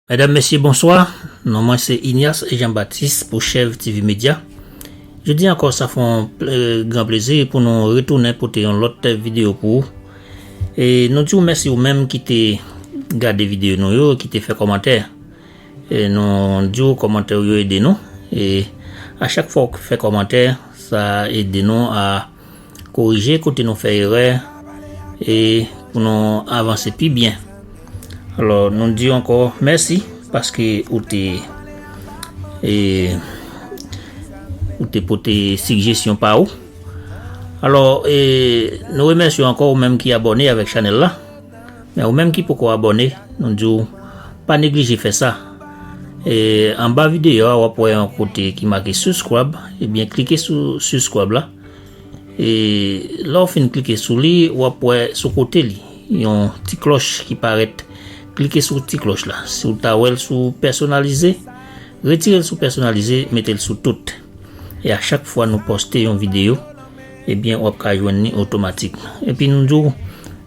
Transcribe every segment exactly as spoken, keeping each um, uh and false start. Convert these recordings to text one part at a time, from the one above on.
Medam, mesye, bonswa. Non mwen se Ignace Jean Baptiste pou Chèv T V Media. Jodi ankò, sa fè yon pl- gran plezi pou nou retounen pote yon lòt videyo pou ou. E nou di w mèsi ou menm ki te gade videyo nou yo, ki te fè kòmantè. E nou di w kòmantè w yo ede nou. E a chak fwa w fè kòmantè, sa ede nou a korije kote nou fè erè e pou nou avanse pi byen. Alò, nou di w ankò mèsi paske ou te e, ou te pote sigjesyon pa ou. Alò, e, nou remèsye w ankò ou menm ki abòne avèk chanèl la. Men ou menm ki poko abòne, nou di w pa neglije fè sa. E, anba videyo a, w ap wè yon kote ki make subscribe. Ebyen, klike sou subscribe la. E lè w fin klike sou li, w ap wè sou kote li yon ti klòch ki parèt. Klike sou ti klòch la. Si w ta wè l sou pèsonalize, retire l sou pèsonalize, mete l sou tout. E a chak fwa nou poste yon videyo, ebyen, w ap ka jwenn li otomatik. Epi nou di w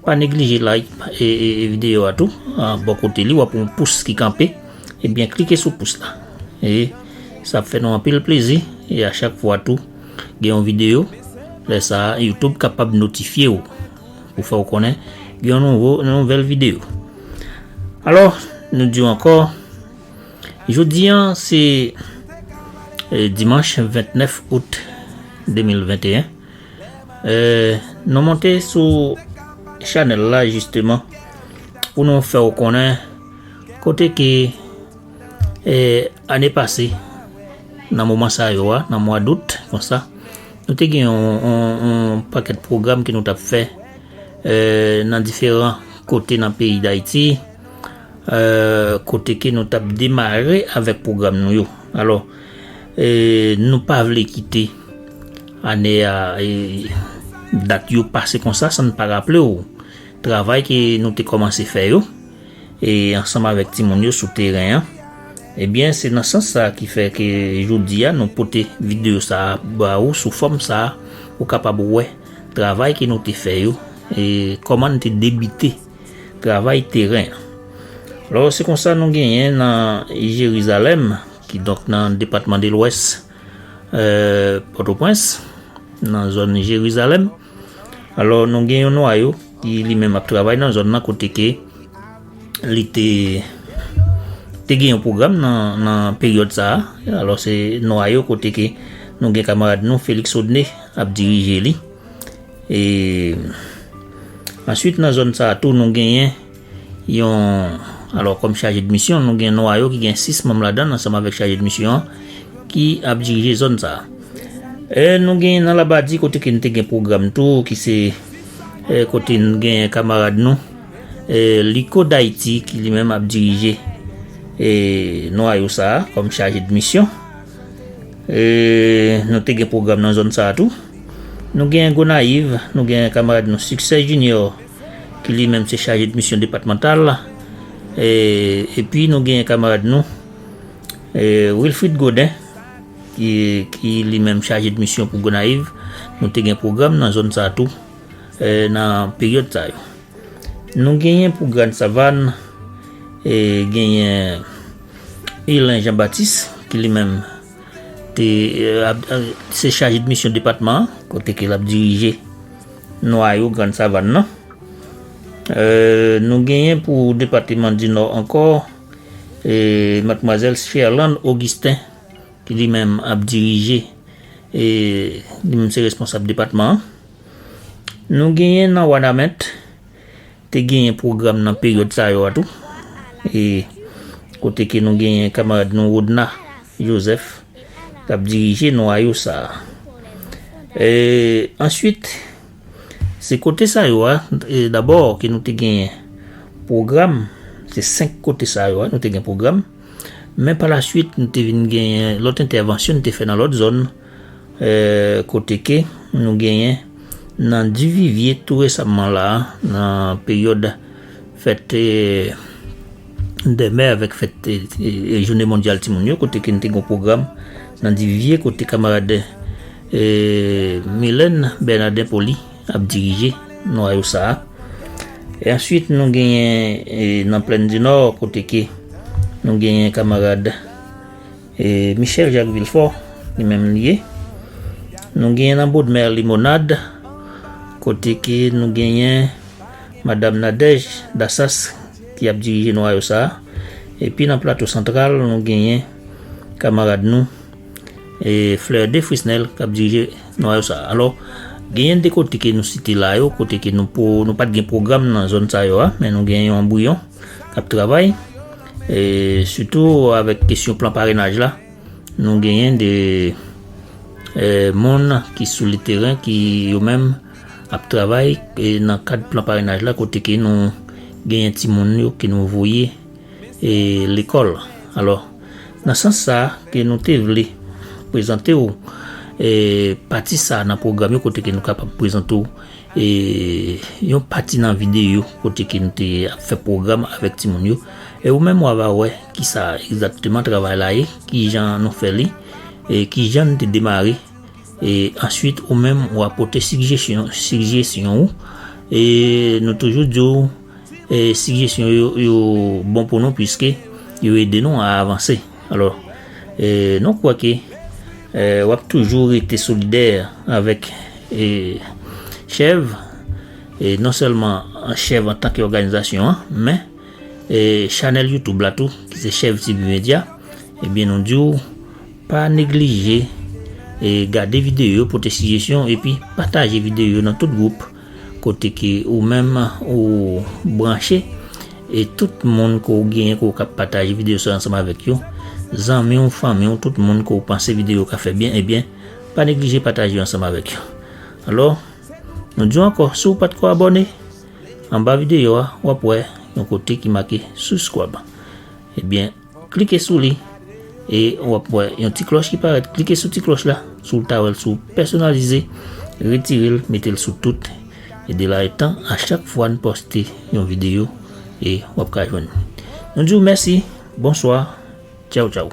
pa neglije like e, e, e videyo a tou. A, bò kote li, w ap wè yon pous ki kanpe. Ebyen, klike sou pous la. E sa ap fè nou anpil plezi. E a chak fwa tou, gen yon videyo, lè sa a, YouTube kapab notifye w pou fè w konnen gen yon nouvo, yon nouvèl videyo. Alò, nou di w ankò, jodi a, se e, dimanch vennèf out de mil venteyen. E, nou monte sou chanèl la, jisteman, pou nou fè w konnen kote ke e, ane pase, nan moman sa yo a, nan mwa dout, konsa, nou te gen yon, yon, yon pakèt pwogram ke nou t ap fè e, nan diferan kote nan peyi Dayiti, e, kote ke nou t ap demare avèk pwogram nou yo. Alò, e, nou pa vle kite ane a, e, dat yo pase konsa san n pa raple w travay ke nou te kòmanse fè yo e ansanm avèk timoun yo sou teren an. Ebyen, se nan sans sa a ki fè ke jodi a nou pote videyo sa a ba ou sou fòm sa a, ou kapab wè travay ke nou te fè yo e kòman n te debite travay teren an. Alò, se konsa nou genyen nan Jerizalèm, kidonk nan depatman de Lwès, e, Pòtoprens, nan zòn Jerizalèm. Alò, nou gen yon nwayo ki li menm ap travay nan zòn nan kote ke li te, te gen yon pwogram nan, nan peryòd sa a. Alò, se nwayo kote ke nou gen kamarad nou, Félix Odné, ap dirije li. E answit, nan zòn sa a tou, nou genyen yon, alò, kòm chaje de misyon, nou gen nwayo ki gen sis manm ladan l, ansanm avèk chaje de misyon an, ki ap dirije zòn sa a. E nou gen nan Labadi kote ke n te gen pwogram tou, ki se, e, kote n gen kamarad nou, e, Liko Dayiti, ki li menm ap dirije, e, nwayo sa a kòm chaje de misyon. E nou te gen pwogram nan zòn sa a tou. Nou gen Gonayiv, nou gen kamarad nou Succès Junior, ki li menm se chaje de misyon depatmantal. E, epi nou gen kamarad nou, e, Wilfrid Godin, ki, ki li menm chaje de misyon pou Gonayiv. Nou te gen pwogram nan zòn sa a tou, e, nan peryòd sa yo. Nou genyen pou Grann Savàn, e, genyen Elen Jean Baptiste, ki li menm te, e, ap- e, se chaje de misyon depatman an, kote ke l ap dirije nwayo Grann Savàn nan. E, nou genyen pou depatman di Nò ankò, e, madmwazèl Sherlande Augustin, ki li menm ap dirije, e, li menm se responsab depatman an. Nou genyen nan Wanament, te genyen pwogram nan peryòd sa yo a tou. E kote ke nou genyen kamarad nou Rodna Joseph k ap dirije nwayo sa a. E answit, se kote sa yo a, e dabò ke nou te genyen pwogram, se senk kote sa yo a, nou te gen pwogram. Men pa la swit, nou te vin genyen lòt entèvansyon nou te fè nan lòt zòn, e, kote ke nou genyen nan Divivye tou resaman la a, nan peryòd fèt, e, dè mè avèk fèt, e, e, e, jounen mondyal timoun yo, kote ke nou te gen yon pwogram nan Divivye, kote kamarad, e, Mylène Bernardin Poly ap dirije nwayo sa a. E answit, nou genyen, e, nan Plèn di Nò, kote ke Nou genyen kamarad, e, Michel Jacques Villefort, li menm li ye. Nou genyen nan Bodmè Limonad, kote ke nou genyen Madam Nadège Dassas ki ap dirije nwayo sa a. Epi nan Plato Santral, nou genyen kamarad nou, e, Fleur de Frisnel k ap dirije nwayo sa a. Alò, genyen de kote ke nou site la yo, kote ke nou po, nou pa t gen pwogram nan zòn sa yo a, men nou gen yon anbriyon k ap travay, e, sitou avèk kesyon plan parenaj la. Nou genyen de, e, moun ki sou le teren, ki yo menm ap travay, e, nan kad plan parenaj la, kote ke nou genyen timoun yo ke nou voye, e, lekòl. Alò, nan sans sa a, ke nou te vle prezante w, e, pati sa a nan pwogram yo, kote ke nou kapab prezante w, e, yon pati nan videyo kote ke nou te ap fè pwogram avèk timoun yo. E ou menm w a va wè kisa egzakteman travay la ye, kijan nou fè li, e kijan n te demare. E answit, ou menm w a pote sijesyon, sijesyon ou. E nou toujou di w, e, sijesyon yo, yo bon pou nou, piske yo ede nou a avanse. Alò, e, nou kwè ke, e, w ap toujou rete solidè avèk, e, Chèv, e, non sèlman Chèv antanke òganizasyon an, men, e, chanèl YouTube la tou, ki se Chèv T V Media, ebyen, nou di w, pa neglije, e, gade videyo yo, pote sijesyon, epi pataje videyo yo nan tout gwoup kote ke ou menm ou branche, e tout moun ke w genyen ke w ka pataje videyo sa ansanm avèk yo, zanmi w, fanmi w, tout moun ke w panse videyo ka fè byen, ebyen, pa neglije pataje yo ansanm avèk yo. Alò, nou di w ankò, si w pa t ko abòne, anba videyo a, w ap wè yon kote ki make subscribe. Ebyen, klike sou li e w ap wè yon ti klòch ki parèt. Klike sou ti klòch la, si w ta wè l sou pèsonalize, retire l, mete l sou tout. E de la etan, a chak fwa n poste yon videyo, e w ap ka jwenn. Nou di w mèsi, bonswa, tchaw tchaw.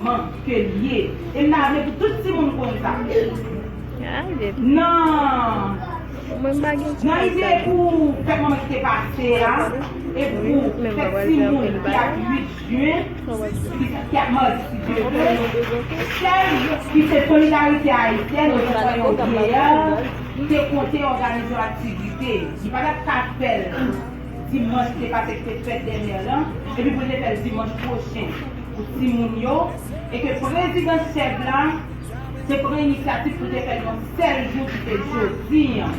Man, ke l ye. E m ta vle pou tout timoun konn sa. Ah, Jezi. Nan, Mwen pa gen nan ide pou fèt manman ki te pase a, e pou fèt timoun ki ap uit jen, ki, ki ap madi, si Dye vle. Chèv ki se Solidarite Ayisyèn, otan yon V A, te konte òganize yon aktivite. Li pa t ap ka fè l dimanch ki te pase, ki te fèt dènye lan, epi pou l te fè l dimanch pwochen pou timoun yo, e ke prezidan Chèv la, se pran inisyativ pou te fè l yon sèl jou ki se jodi an.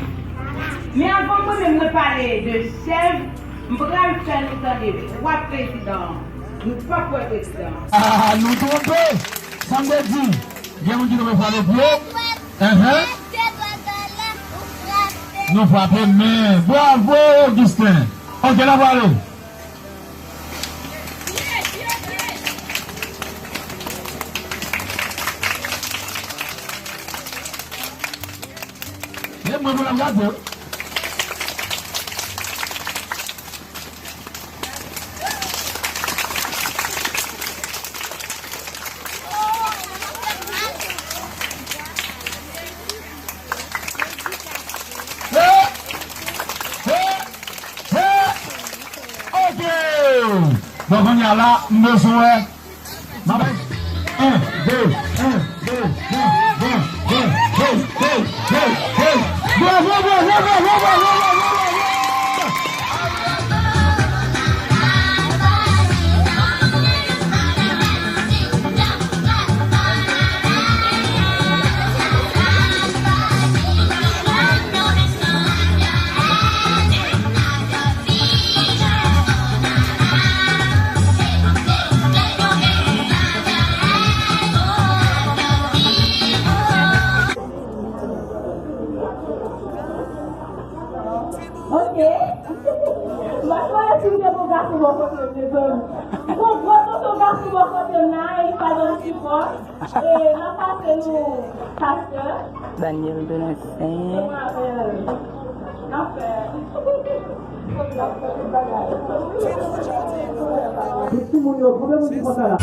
Men anvan mwen menm mwen pale de Chèv, m pral fè nou tande vwa prezidan an. Nou p ap wè prezidan an. Ah, nou twonpe! Sa m te di, gen moun ki twonpe frape pye. Enhen. Nou frape men. Bravo, Augustin. Ok, n a prale. E mwen, mwen ap gade. Ok! Donk, kounye a la, m bezwen wè. M ap bay. En, de, en, de, bon, bon, bon, bon, bon, bon, bon. Bravo, bravo, bravo, bravo, bravo, bravo. Ok. M pa konnen si m te gon gason bò kote m, mezanmi. Gon gwo tonton gason bò kote m la, e li pa ban m sipò. E, n ap pase nou pastè. Daniel Belensen. N ap fè. Tout timoun yo, konbyen moun ki konn sa la?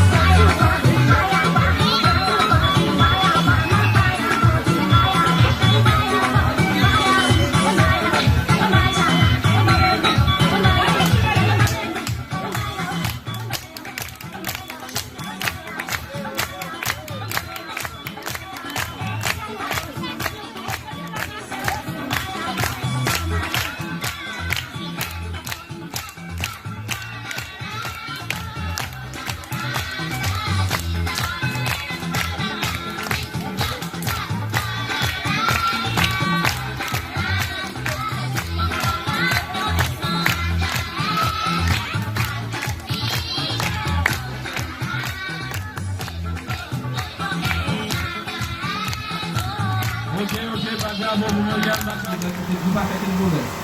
Ke nou pa fè kenn pwomès.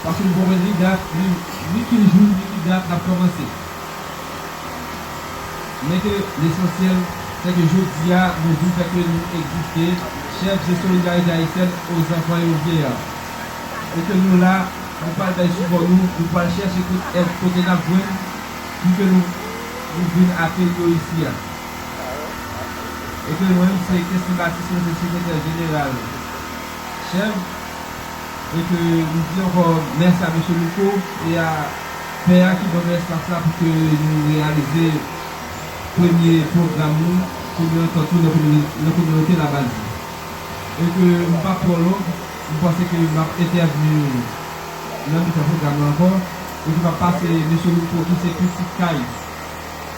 Paske nou poko di dat, ni, ni ki jou, ni ki dat l ap kòmanse. Men ke lesansyèl, se ke jodi a, nou vin fè ke nou egziste, chèf de Solidarité Haïtienne aux Enfants et aux Vieillards. E ke nou la, nou pral bay sipò nou, nou pral chèche kot èd, kote n ap jwenn, pou ke nou, nou vin akeyi yo isi a. E ke mwen menm, se Kestin Baptiste, mwen se sekretè jeneral chèf. E ke nou di ankò mèsi a mesye Louko e a pè a ki ban nou espas la pou ke nou reyalize premye pwogram nou, premye antant nou nan kominote, nan kominote Labazi. E ke m p ap twò long, m panse ke m ap entèvni nan mitan pwogram nan ankò, e ke m ap pase mesye Louko ki se pitit kay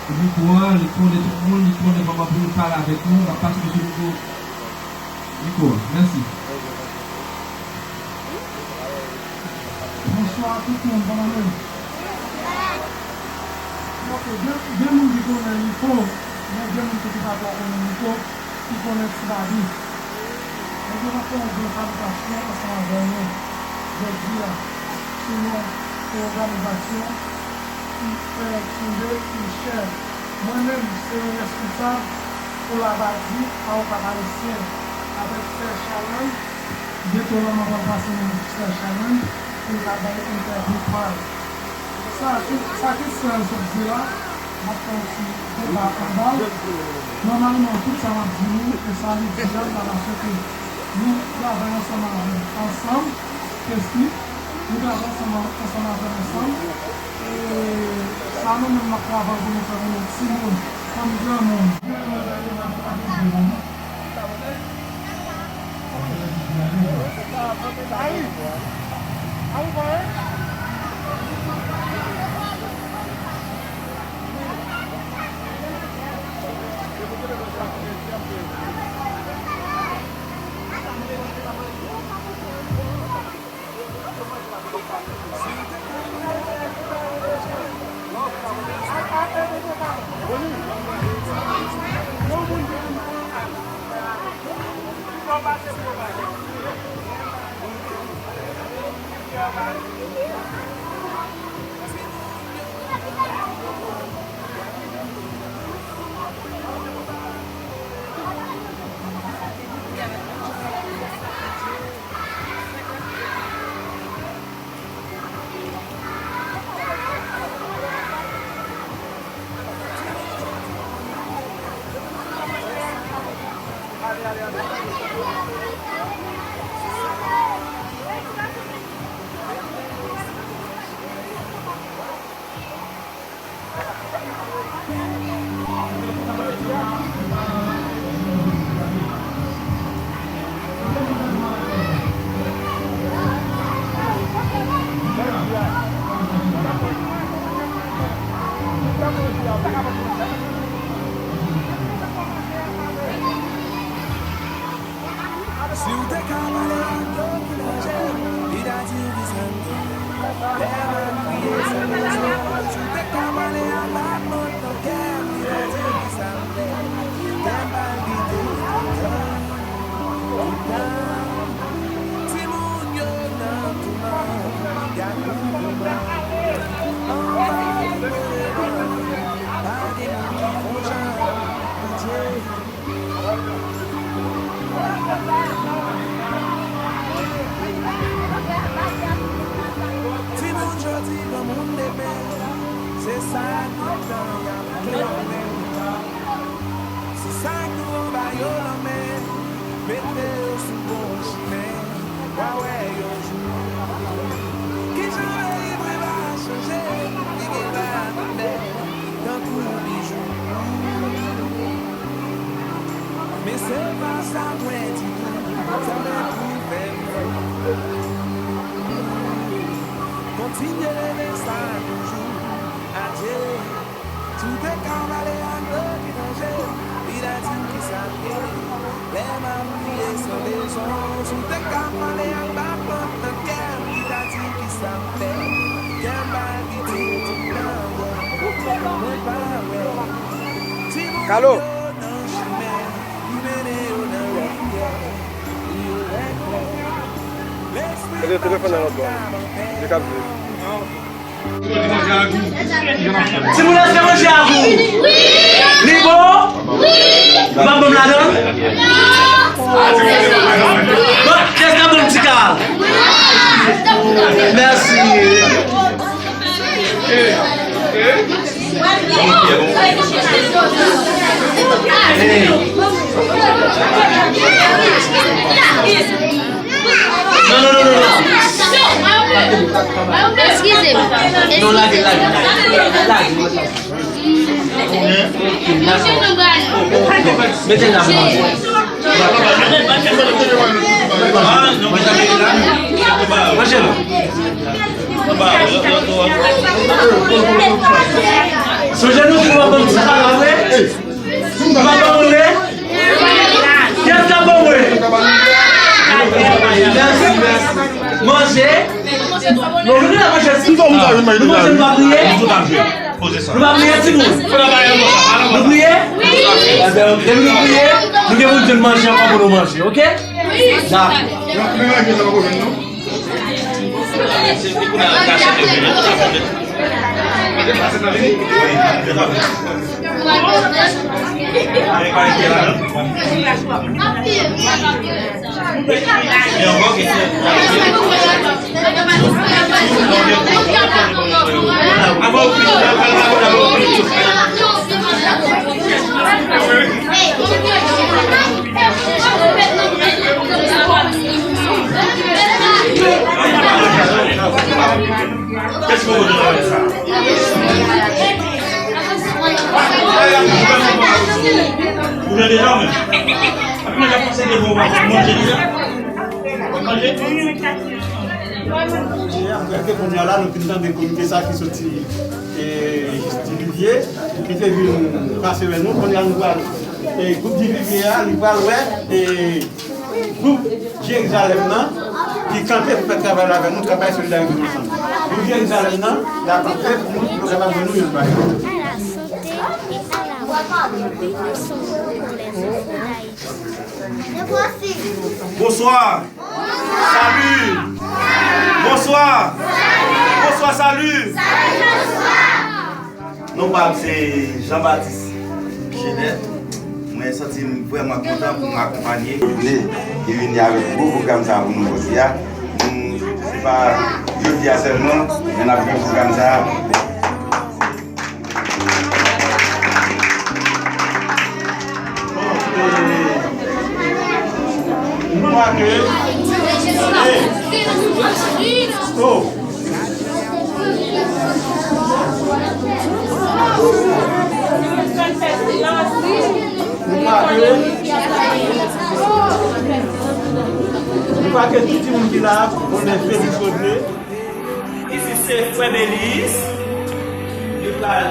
Li pran, li konnen tout moun, li konnen kòman pou li pale avèk nou. M ap pase mesye Louko mikwo a. Mèsi. Bonswa tout moun, kòman nou ye? Ok, gen, gen moun ki konnen Louko, men gen moun ki pa twò konnen Louko. Ki konnen Ti Babi. Mwen gen pou fè yon gran salitasyon ansanm avè nou jodi a sou yon òganizasyon ki fè sonje ki chè mwen menm, se yon responsab pou Labazi Avoka Ayisyen avèk sè Chalann, byento la mwen pral pase nan sè Chalann pou l ka bay entèvyou pa l. Sa, sa Kestin sot di la, m ap fè yon ti deba anba l. Nòmalman, tout sa m ap di nou, e sa li di a, m ta ka swete nou travay ansanm avè l, ansanm, Kestin, nou travay ansanm, ansanm avè l, ansanm. E sa nou menm n ap travay pou nou fè pou nou timoun, kòm granmoun. Si w te ka pale ak dlo ki nan je m, li ta di w ki sa m ye. Lè m ap kriye san rezon, si w te ka pale ak batman nan kè m, li ta di w ki sa m ye. Kè m palpite toutan, toutan. Timoun yo nan touman, y ap mouri kouman. Anba limon devan, pa gen moun ki fon jan, Bondye. Timoun jodi, granmoun demen, se sa tout tan y ap klanmen. Se sa k nou anba yo lanmen, mete yo sou bon chimen, w a wè yon jou. Kijan peyi mwen va chanje, li gen valè tankou bijou. Men se pa sa mwen di tou, sa mwen tou fè m. Kontinye leve sa toujou. Adye. Si w te ka pale ak dlo ki nan je m, li ta di m ki sa m ye. Lè m ap kriye san rezon, si w te ka pale ak batman nan kè m, li ta di m ki sa m fè. Kè m palpite tout tan, mwen pa wè. Timoun yo nan chimen, li mennen yo nan rivyè, pou yo wè klè. Mete telefòn nan lòt bò. Li k ap viv. Timoun, èske manje a gou? Li bon? Ou p ap ban m ladan l? Bon, kiyès k ap ban m ti ka a? Mèsi. Non, non, non, non, non. Eskize m. Non, lage, lage, lage. Lage. Mete l la pou manje. Manje la. Sonje nou di w ap ban m ti kaka vre? Ou pa ban mwen? Kiyès k ap ban mwen? Mèsi, mèsi. Manje. Nou vini la manje. Nou manje, nou pa priye. Nou pa priye, timoun. Nou priye? Ebyen, ok. Depi nou priye, nou gen pou di n manje ankò pou nou manje, ok? Dakò. Kèske ou konn sa? Ou tande sa, men? Api manje ap pase devan ou, manje deja. Manje. Apre ke kounye a la, nou fin tande komite sa ki soti, e, Divivye, ki te vin pase wè nou. Kounye a nou pral, e, gwoup Divivye a, li pral wè, e, gwoup Jerizalèm nan, ki kanpe pou fè travay la avè nou, travay solidarite nou ansanm. Gwoup Jerizalèm nan, l ap kanpe pou nou, pou nou kapab jwenn nou yon bagay. À la santé et à la mort, bénissons-nous pour les enfants d'Haïti. Bonsoir. Salut. Bonsoir. Bonsoir, salut. Non pa m se Jean Baptiste Gillet. Mwen santi m vrèman kontan pou m akonpanye. Vini, ki vini avèk gwo pwogram sa pou nou jodi a. Nou, se pa jodi a sèlman, men n ap gen pwogram sa. Nou make, e, oh. Nou make, nou make tout timoun ki la a, konnen Felix Rodrigue. Isit se frè Beliz, li pral,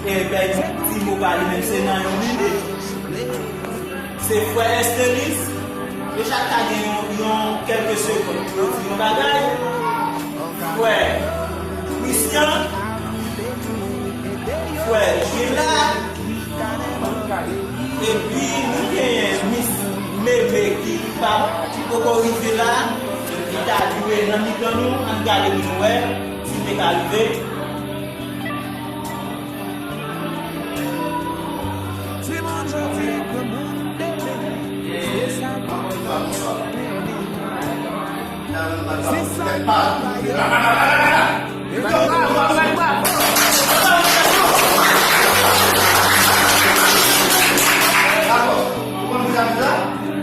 e, bay ti mo pa li menm se nan yon minit. Se frè Estelis, yo chak ka gen yon, yon kèlke segonn pou yo di yon bagay. Frè Christian, frè Gilad, epi nou genyen Miss Meme ki pa, ki poko rive la, li ta dwe nan mitan nou, ann gade pou nou wè si l te ka rive.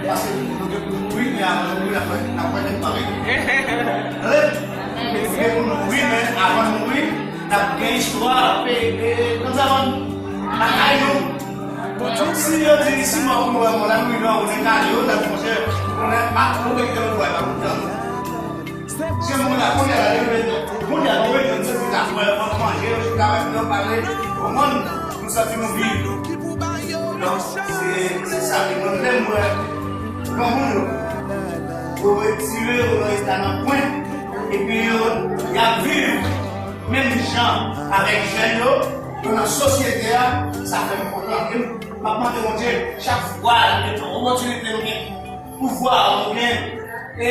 Paske nou gen pou nou mouri, men avan nou mouri, n ap wè, n ap wè nèg mare. Tande? Nou gen pou nou mouri, men avan nou mouri, n ap gen istwa. E, e, kòmsa, n ap kay nou. Donk, si yo di, si mò pou nou wè mò, n ap rive anwo nan kay yo, n ap di, monchè, konnen, pa, nou mete nou wè, pa kontan. Se moun la, kounye a la, yo vle, kounye a, nou vle jwenn soti la, pou manje, yo chita avèk nou, pale, kòman nou santi nou viv. Donk, se, se sa ki mwen menm, mwen, granmoun yo, yo retire yo nan eta nan kwen, epi yo, y ap viv menm jan avèk jèn yo, yo nan sosyete a, sa fè m kontan. E m ap mande Bondye, chak fwa, opòtinite nou gen, pouvwa nou gen, e,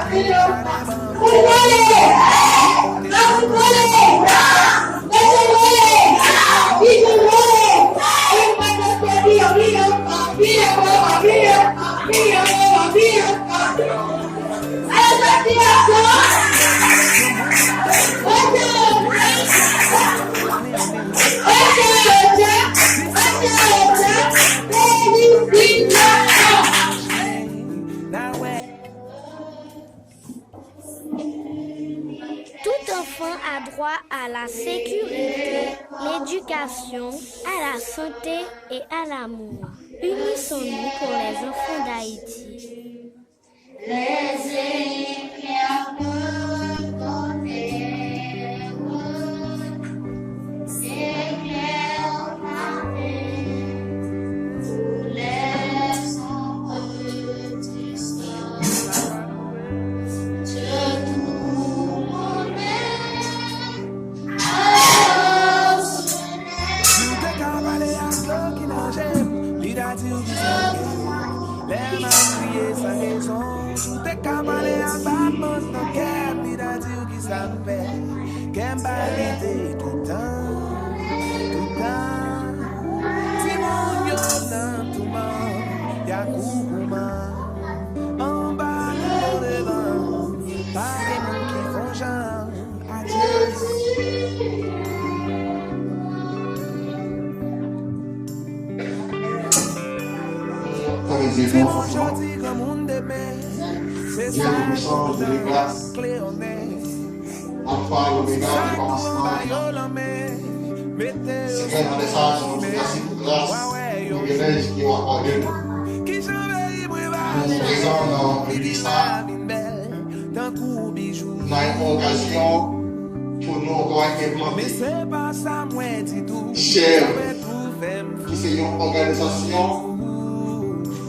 Tout enfant a droit à la sécurité, l'éducation, à la santé et à l'amour. Unissons-nous pour les enfants d'Haïti. Si w te ka pale ak dlo ki nan je m, li ta di w ki sa l ye. Lè m ap kriye san rezon, si w te ka pale ak batman nan kè m, li ta di w ki sa m fè. Kè m palpite toutan, toutan. Timoun yo nan touman, y a koukouman. Anba touto devan, pa gen moun ki fon jan. Fèmen zye nou, fòs nou. Dye Toupisan, Dye de gras, Alfa, Omega, kòmansman, fen. Se kè nan lè sa a, nou di mèsi pou gras, privilèj ke w akòde nou. Nou prezan nan minui sa a. Yon okazyon pou nou ankò enplante Share, ki se yon òganizasyon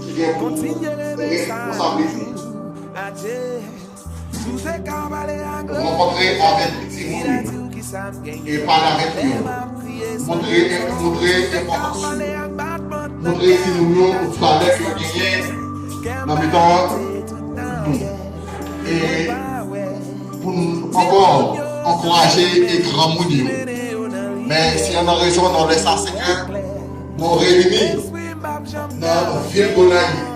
ki gen pou responsablite rankontre avèk timoun yo e pale avèk yo. Montre, montre enpòtans yo. Montre timoun yo valè yo genyen nan mitan nou. E pou n ankò ankouraje e granmoun yo. Men si y a yon rezon nan lè sa, se ke nou reyini nan vil Gonayiv,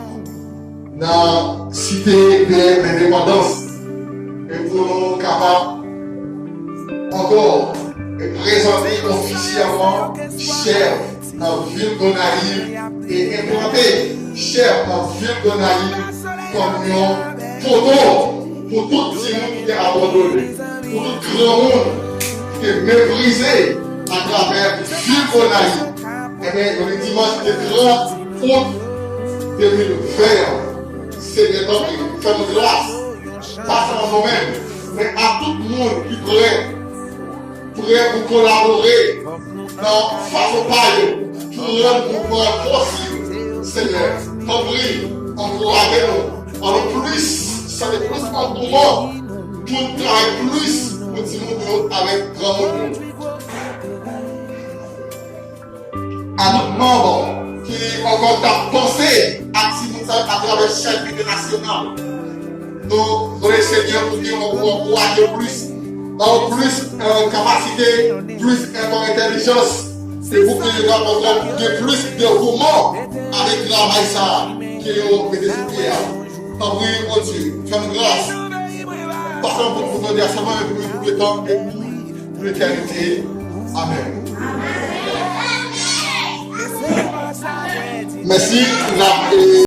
nan Site de Lendepandans, e pou nou kapab ankò prezante ofisyèlman Share nan vil Gonayiv e enplante Share nan vil Gonayiv kòm yon poto pou tout timoun ki te abandone, pou tout granmoun ki te meprize atravè vil Gonayiv. Ebyen, jodi dimanch ki te trant out de mil ven an, Senyè, tanpri, fè nou gras, pa sèlman nou menm, men a tout moun ki prè, prè pou kolabore nan fason pa yo pou rann mouvman an posib. Senyè, tanpri, ankouraje nou, ban nou plis, sèvi plis angouman pou n travay plis pou timoun yo avèk granmoun yo. A tout manm ki ankò t ap panse a timoun sa yo atravè Share International, nou vle, Senyè, pou ke w ankouraje yo plis, ba yo plis, eh, kapasite, plis, eh, entèlijans, e pou ke yo kapab gen plis devouman avèk travay sa a ke yo mete sou pye a. Tanpri, Bondye, fè nou gras. Pa sèlman pou nou tande a sèlman, men pou nou ekoute tan e pou letènite. Amèn. Mèsi, n ap, eh,